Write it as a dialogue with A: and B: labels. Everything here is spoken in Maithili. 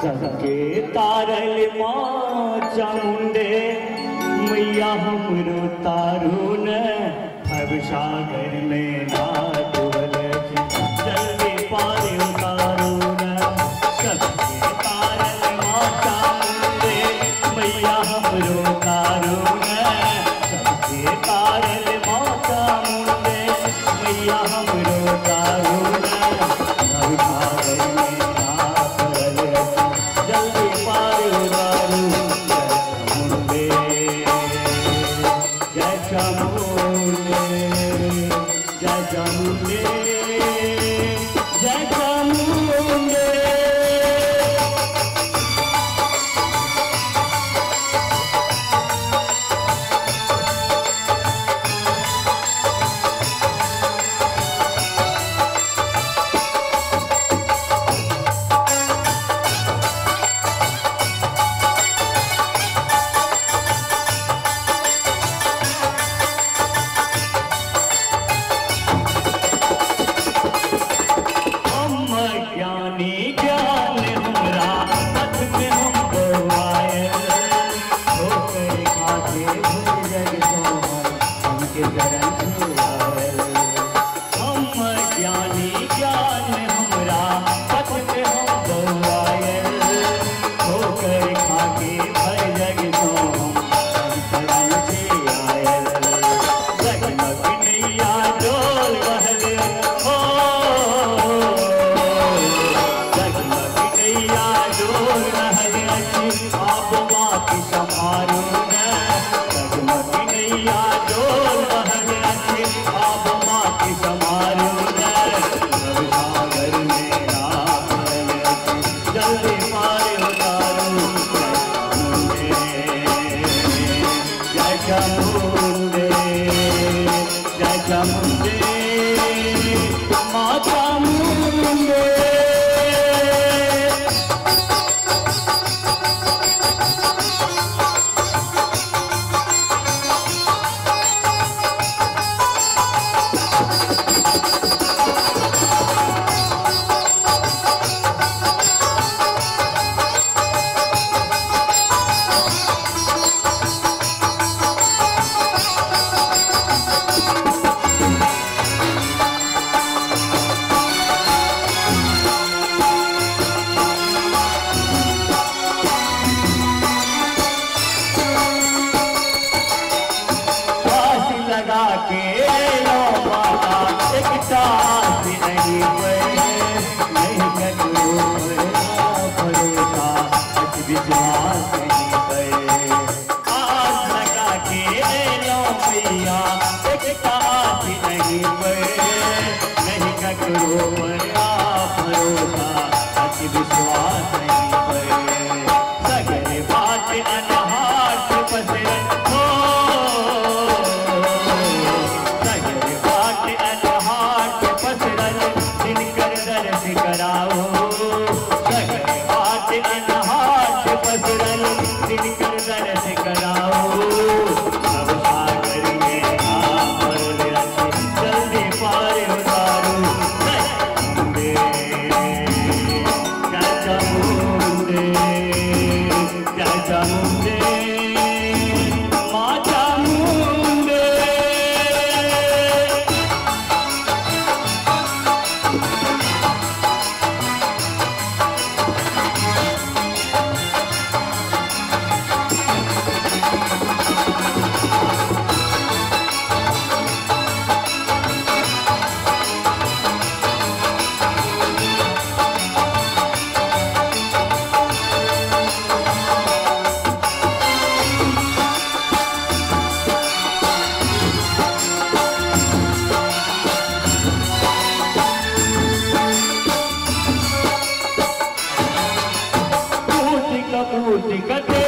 A: सबके तारल माँ चामुंडे मैया हमरो तारू न भव सागर में ना डूबल जल्दी पार उतारू न। सबके तारल माँ चामुंडे मैया हमरो तारू न सबके तारल माँ चामुंडे मैया हमरो तारू न भव सागर में ना डूबल जल्दी पार उतारू। जय चामुंडे जय चामुंडे जय चामुंडे। ज्ञानी ज्ञान हमरा पथ में हम बौआयल ठोकर खाके भूल जग सोहन हमके शरण छुआयल। हम ज्ञानी ज्ञान हमरा पथ में हम बौआयल ठोकर खाके भर जग सोहन हम शरण छुआयल। जगमग नैया डोल रहल हो आप मात सम्हारू न जगमग नैया डोल रहल अछि आप मात सम्हारू न भव सागर में ना पड़ल अछि जल्दी पार उतारू। जय चामुंडे जय चामुंडे माँ चामुंडे। लगा के लो माता एकटा आस नहीं पे नहीं ककरो भरोसा अछि विश्वास नहीं पे। आस लगा के लो मैया एकटा आस नहीं पे नहीं ककरो भरोसा अछि विश्वास नहीं पे। सगर बात अनहार पसरन हो कराओ सगर बाट अनहार पसरल दिनकर दर्श कराओ। भव सागर में ना पड़ल अछि जल्दी पार उतारू। जय चामुंडे जय चामुंडे माँ चामुंडे। कपूत कते